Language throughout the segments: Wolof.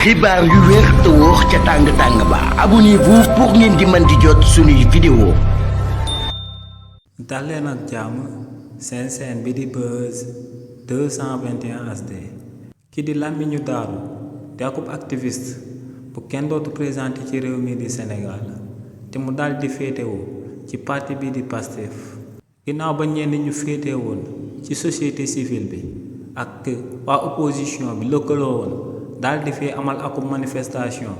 xibaar yu wér te wóor ca tàng ba abonnez-vous pour ngeen di mën di jot suñuy vidéo. daleen ak jàmm seen chaîne bi di Buzz 221 HD ki di Lamine Darou di akub activiste bu kenn dootu présenté ci réew mi di Sénégal te mu daal di féetewoo ci parti bi di Pastef ginnaaw ba ñenn ñu féetewoon ci société civile bi ak waa opposition bi lëkkaloo woon daal di fi amal akub manifestation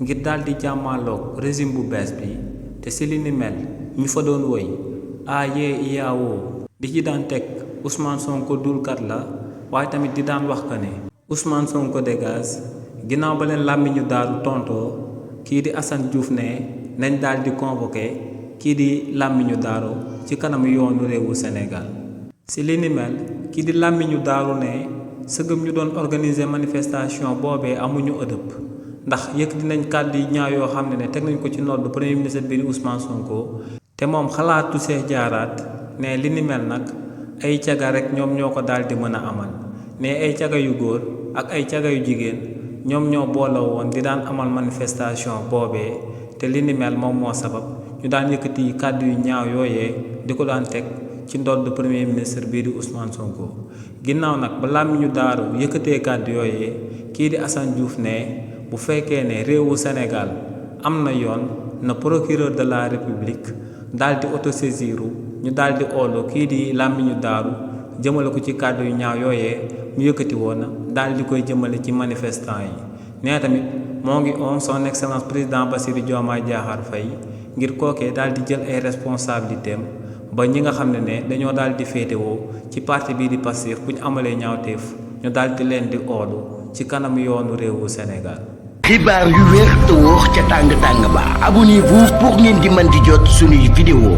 ngir daal di jàmmaloog régime bu bees bi te si li ni mel ñu fa doon woy aye iyaawoo di ci daan teg Ousmane Sonko dulkat la waaye tamit di daan wax que ne Ousmane Sonko dégage ginnaaw ba leen Lamine Darou tontoo kii di Assane Diouf ne nañ daal di convoqué kii di Lamine Darou ci kanam yoonu réewu Sénégal si li ni mel kii di Lamine Darou ne sëgëm ñu doon organiser manifestation boobee amuñu ëdëp ndax yëkkati nañ kàddu yi ñaaw yoo xam ne teg nañ ko ci nodd premier ministre bi di Ousmane Sonko te moom xalaatu see jaaraat ne li ni mel nag ay caga rek ñoom ñoo ko daal di mën a amal ne ay caga yu góor ak ay caga yu jigéen ñoom ñoo boole woon di daan amal manifestation boobee te li ni mel moom moo sabab ñu daan yëkkati kàddu yu ñaaw yooyee di ko daan teg ci ndodd premier ministre bii di Ousmane Sonko ginnaaw nag ba Lamine Darou yëkkatee kàddu yooyee kii di Assane Diouf ne bu fekkee ne réewu Sénégal am na yoon na procureur de la République daal di autosaisiru ñu daal di oolu kii di Lamine Darou jëmale ko ci kàddu yu ñaaw yooyee mu yëkkati woon daal di koy jëmale ci manifestant yi nee tamit moo ngi on son excellence président Bassirou Diomaye Diakhar Faye ngir kookee daal di jël ay responsabilités am ba ñi nga xam ne dañoo daal di féetewoo ci parti bii di Pastef bu ñu amalee ñaawteef ñu daal di leen di oolu ci kanam yoonu réewu Sénégal. xibaar yu wér te wóor ca tàng ba abonnez-vous pour ngeen di mën di jot suñuy vidéo.